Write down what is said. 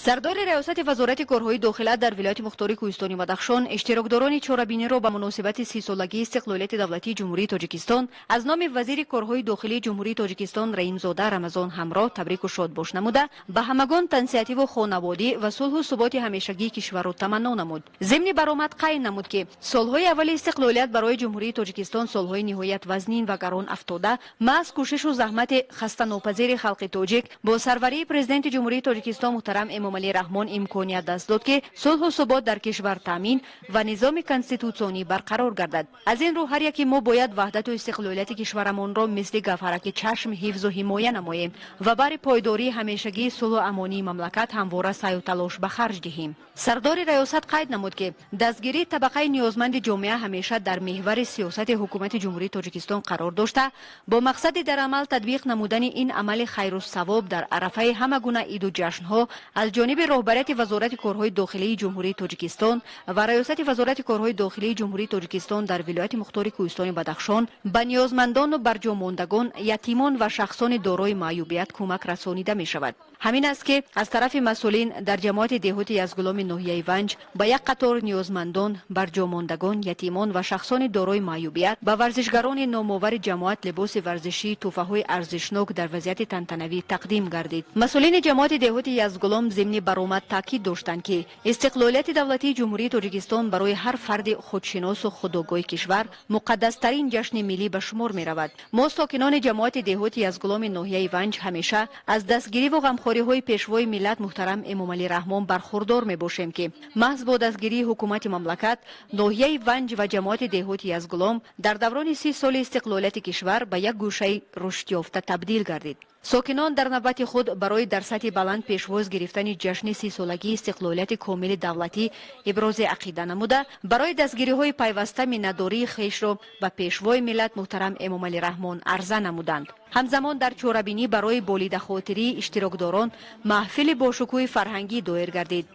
Сардори Раёсати Вазорати корҳои дохила дар вилояти мухтори Кӯҳистони Бадахшон иштирокдорони чорабиниро ба муносибати 30-солагии истиқлолияти давлатии Ҷумҳурии Тоҷикистон аз номи вазири корҳои дохилии Ҷумҳурии Тоҷикистон Раимзода Рамазон ҳамроҳ табрику шодбош намуда, ба ҳамагон тансиҳативу хонаводӣ ва сулҳу суботи ҳамешагии кишварро таманно намуд. Зимни баромад қайд намуд, ки солҳои аввали истиқлолият барои Ҷумҳурии Тоҷикистон солҳои ниҳоят вазнин ва гарон афтода, маҳз кӯшишу заҳмати хастанопазири халқи тоҷик бо сарварии Президенти Ҷумҳурии Тоҷикистон муҳтарам Эмомалӣ Раҳмон имконият даст дод, ки сулҳу субот дар кишвар таъмин ва низоми конститутсионӣ барқарор гардад. Аз ин рӯ ҳар яке мо бояд ваҳдату истиқлолияти кишварамонро мисли гавҳараки чашм ҳифзу ҳимоя намоем ва бари пойдории ҳамешагии сулҳу амонии мамлакат ҳамвора саъю талош ба харҷ диҳем. Сардори раёсат қайд намуд, ки дастгирии табақаи ниёзманди ҷомеа ҳамеша дар меҳвари сиёсати Ҳукумати Ҷумҳурии Тоҷикистон қарор дошта, бо мақсади дар амал татбиқ намудани ин амали хайру савоб дар арафаи ҳама гуна иду ҷашнҳо аз ҷониби роҳбарияти Вазорати корҳои дохилии Ҷумҳурии Тоҷикистон ва Раёсати Вазорати корҳои дохилии Ҷумҳурии Тоҷикистон дар вилояти мухтори Кӯҳистони Бадахшон ба ниёзмандону барҷомондагон, ятимон ва шахсони дорои маъюбият кӯмак расонида мешавад. Ҳамин аст, ки аз тарафи масъулин дар ҷамоати деҳоти Язгуломи ноҳияи Ванҷ ба як қатор ниёзмандон, барҷомондагон, ятимон ва шахсони дорои маъюбият, ба варзишгарони номовари ҷамоат либоси варзишӣ, тӯҳфаҳои арзишнок дар вазъияти тантанавӣ тақдим гардид. Масъулини ҷамоати деҳоти Язгулом зимни баромад таъкид доштанд, ки истиқлолияти давлатии Ҷумҳурии Тоҷикистон барои ҳар фарди худшиносу худогоҳи кишвар муқаддастарин ҷашни миллӣ ба шумор меравад. Мо, сокинони ҷамоати деҳоти Язгуломи ноҳияи Ванҷ, ҳамеша аз дастгириву ғамхориҳои Пешвои миллат муҳтарам Эмомалӣ Раҳмон бархурдор мебошем, ки маҳз бо дастгирии ҳукумати мамлакат ноҳияи Ванҷ ва ҷамоати деҳоти Язгулом дар даврони 30 соли истиқлолияти кишвар ба як гӯшаи рушдёфта табдил гардид. Сокинон дар навбати худ барои дар сатҳи баланд пешвоз гирифтани ҷашни 30-солагии истиқлолияти комили давлатӣ ибрози ақида намуда, барои дастгириҳои пайваста миннатдории хешро ба Пешвои миллат муҳтарам Эмомалӣ Раҳмон арза намуданд. Ҳамзамон дар чорабинӣ барои болидахотирии иштирокдорон маҳфили бошукӯҳи фарҳангӣ доир гардид.